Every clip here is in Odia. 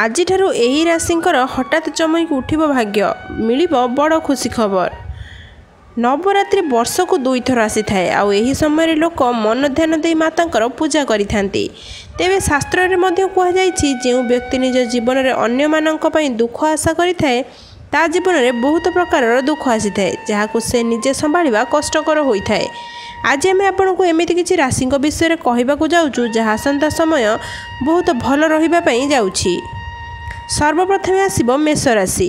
ଆଜିଠାରୁ ଏହି ରାଶିଙ୍କର ହଠାତ୍ ଚମକି ଉଠିବ ଭାଗ୍ୟ, ମିଳିବ ବଡ଼ ଖୁସି ଖବର। ନବରାତ୍ରି ବର୍ଷକୁ ଦୁଇଥର ଆସିଥାଏ, ଆଉ ଏହି ସମୟରେ ଲୋକ ମନ ଧ୍ୟାନ ଦେଇ ମାତାଙ୍କର ପୂଜା କରିଥାନ୍ତି। ତେବେ ଶାସ୍ତ୍ରରେ ମଧ୍ୟ କୁହାଯାଇଛି, ଯେଉଁ ବ୍ୟକ୍ତି ନିଜ ଜୀବନରେ ଅନ୍ୟମାନଙ୍କ ପାଇଁ ଦୁଃଖ ଆଶା କରିଥାଏ, ତା ଜୀବନରେ ବହୁତ ପ୍ରକାରର ଦୁଃଖ ଆସିଥାଏ, ଯାହାକୁ ସେ ନିଜେ ସମ୍ଭାଳିବା କଷ୍ଟକର ହୋଇଥାଏ। ଆଜି ଆମେ ଆପଣଙ୍କୁ ଏମିତି କିଛି ରାଶିଙ୍କ ବିଷୟରେ କହିବାକୁ ଯାଉଛୁ, ଯାହା ଆସନ୍ତା ସମୟ ବହୁତ ଭଲ ରହିବା ପାଇଁ ଯାଉଛି। ସର୍ବପ୍ରଥମେ ଆସିବ ମେଷ ରାଶି।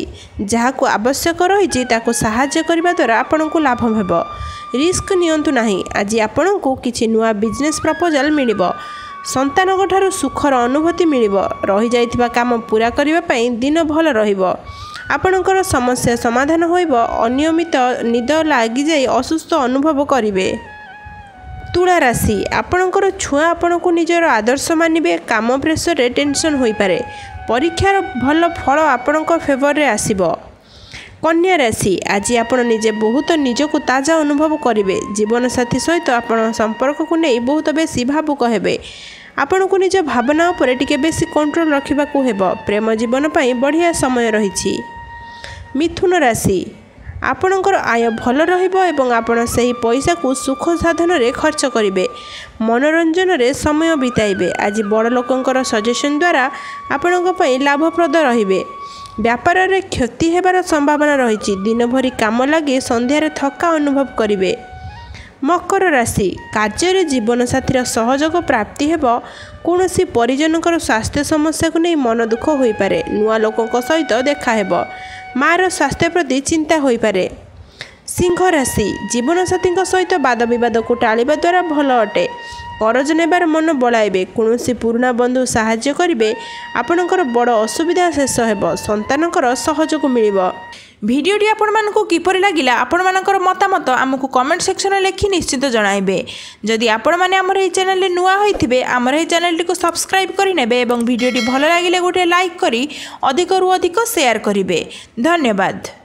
ଯାହାକୁ ଆବଶ୍ୟକ ରହିଛି ତାକୁ ସାହାଯ୍ୟ କରିବା ଦ୍ୱାରା ଆପଣଙ୍କୁ ଲାଭ ହେବ। ରିସ୍କ ନିଅନ୍ତୁ ନାହିଁ। ଆଜି ଆପଣଙ୍କୁ କିଛି ନୂଆ ବିଜନେସ୍ ପ୍ରପୋଜାଲ୍ ମିଳିବ। ସନ୍ତାନଙ୍କ ଠାରୁ ସୁଖର ଅନୁଭୂତି ମିଳିବ। ରହିଯାଇଥିବା କାମ ପୂରା କରିବା ପାଇଁ ଦିନ ଭଲ ରହିବ। ଆପଣଙ୍କର ସମସ୍ୟା ସମାଧାନ ହୋଇବ। ଅନିୟମିତ ନିଦ ଲାଗିଯାଇ ଅସୁସ୍ଥ ଅନୁଭବ କରିବେ। ତୁଳା ରାଶି, ଆପଣଙ୍କର ଛୁଆ ଆପଣଙ୍କୁ ନିଜର ଆଦର୍ଶ ମାନିବେ। କାମ ପ୍ରେସରରେ ଟେନସନ୍ ହୋଇପାରେ। ପରୀକ୍ଷାର ଭଲ ଫଳ ଆପଣଙ୍କ ଫେଭରରେ ଆସିବ। କନ୍ୟା ରାଶି, ଆଜି ଆପଣ ନିଜେ ବହୁତ ନିଜକୁ ତାଜା ଅନୁଭବ କରିବେ। ଜୀବନସାଥୀ ସହିତ ଆପଣ ସମ୍ପର୍କକୁ ନେଇ ବହୁତ ବେଶୀ ଭାବୁକ ହେବେ। ଆପଣଙ୍କୁ ନିଜ ଭାବନା ଉପରେ ଟିକେ ବେଶୀ କଣ୍ଟ୍ରୋଲ ରଖିବାକୁ ହେବ। ପ୍ରେମ ଜୀବନ ପାଇଁ ବଢ଼ିଆ ସମୟ ରହିଛି। ମିଥୁନ ରାଶି, ଆପଣଙ୍କର ଆୟ ଭଲ ରହିବ ଏବଂ ଆପଣ ସେହି ପଇସାକୁ ସୁଖ ସାଧନରେ ଖର୍ଚ୍ଚ କରିବେ। ମନୋରଞ୍ଜନରେ ସମୟ ବିତାଇବେ। ଆଜି ବଡ଼ ଲୋକଙ୍କର ସଜେସନ୍ ଦ୍ୱାରା ଆପଣଙ୍କ ପାଇଁ ଲାଭପ୍ରଦ ରହିବେ। ବ୍ୟାପାରରେ କ୍ଷତି ହେବାର ସମ୍ଭାବନା ରହିଛି। ଦିନଭରି କାମ ଲାଗି ସନ୍ଧ୍ୟାରେ ଥକା ଅନୁଭବ କରିବେ। ମକର ରାଶି, କାର୍ଯ୍ୟରେ ଜୀବନସାଥୀର ସହଯୋଗ ପ୍ରାପ୍ତି ହେବ। କୌଣସି ପରିଜନଙ୍କର ସ୍ୱାସ୍ଥ୍ୟ ସମସ୍ୟାକୁ ନେଇ ମନ ଦୁଃଖ ହୋଇପାରେ। ନୂଆ ଲୋକଙ୍କ ସହିତ ଦେଖାହେବ। ମାଆର ସ୍ୱାସ୍ଥ୍ୟ ପ୍ରତି ଚିନ୍ତା ହୋଇପାରେ। ସିଂହ ରାଶି, ଜୀବନସାଥୀଙ୍କ ସହିତ ବାଦ ବିବାଦକୁ ଟାଳିବା ଦ୍ୱାରା ଭଲ ଅଟେ। କରଜ ନେବାର ମନ ବଳାଇବେ। କୌଣସି ପୁରୁଣା ବନ୍ଧୁ ସାହାଯ୍ୟ କରିବେ। ଆପଣଙ୍କର ବଡ଼ ଅସୁବିଧା ଶେଷ ହେବ। ସନ୍ତାନଙ୍କର ସହଯୋଗ ମିଳିବ। ଭିଡ଼ିଓଟି ଆପଣମାନଙ୍କୁ କିପରି ଲାଗିଲା, ଆପଣମାନଙ୍କର ମତାମତ ଆମକୁ କମେଣ୍ଟ ସେକ୍ସନରେ ଲେଖି ନିଶ୍ଚିତ ଜଣାଇବେ। ଯଦି ଆପଣମାନେ ଆମର ଏହି ଚ୍ୟାନେଲରେ ନୂଆ ହୋଇଥିବେ, ଆମର ଏହି ଚ୍ୟାନେଲଟିକୁ ସବସ୍କ୍ରାଇବ୍ କରିନେବେ ଏବଂ ଭିଡ଼ିଓଟି ଭଲ ଲାଗିଲେ ଗୋଟିଏ ଲାଇକ୍ କରି ଅଧିକରୁ ଅଧିକ ସେୟାର କରିବେ। ଧନ୍ୟବାଦ।